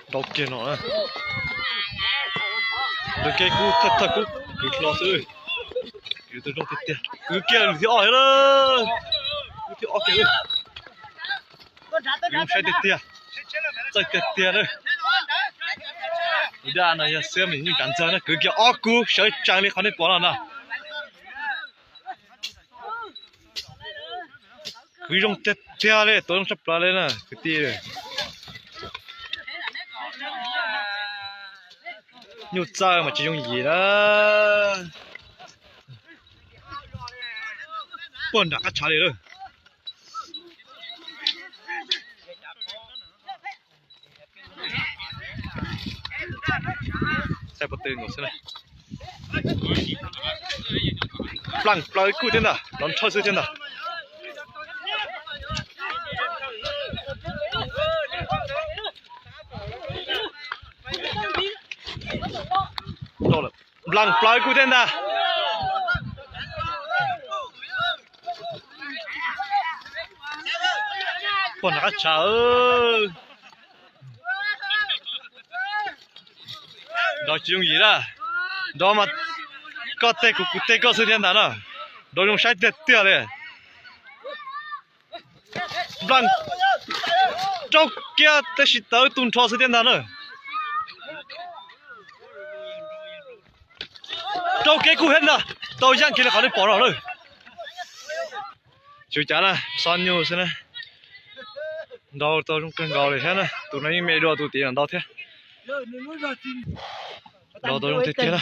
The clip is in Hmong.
Nrau kiag no na. Nrau kiag kub thawj thawj kub kwv hlo xwb. Kwv tau zoo tiag tiag, kwv kiag lwm thib ob thiab lawm. Lwm thib ob kiag lawm. Kwv zoo saib tiag tiag. Txawj tiag tiag na. Tus daj no yog xiab me nyuj kav ntxawg na, kwv kiag ob kub sawv tsees li qhov nej pom no na. Kwv zoo tiag tiag li, tuav zoo tshaj plaws li na kwv tij. Nyuj txawj mas tsis yooj yim na. Puag nram qab tshav li lawm. Saib puas tw nkaus xwb na. Plaws plaws ib kub thiab ntag, nrov nrhawj xwb thiab ntag. Nplaws plaws ib kub thiab ntag. Puag nram qab tshav. Nrov tsis yooj yim na. Nrov mas koj teg kuv, kuv teg koj xwb thiab ntag na. Nrov zoo saib tiag tiag li. Nplaws rau kiag tab sis tawv tu nrho xwb thiab ntag na. Rau kiag kub thiab ntag, tau yaj kiag li qhov nej pom no na. Tsis ua cas na, xob nyuj xwb na. Nrau tau zoo kawg nkaus li thiab na, tus no yeej me dua tus tim no ntau thiab. Nrau tau zoo tiag tiag na.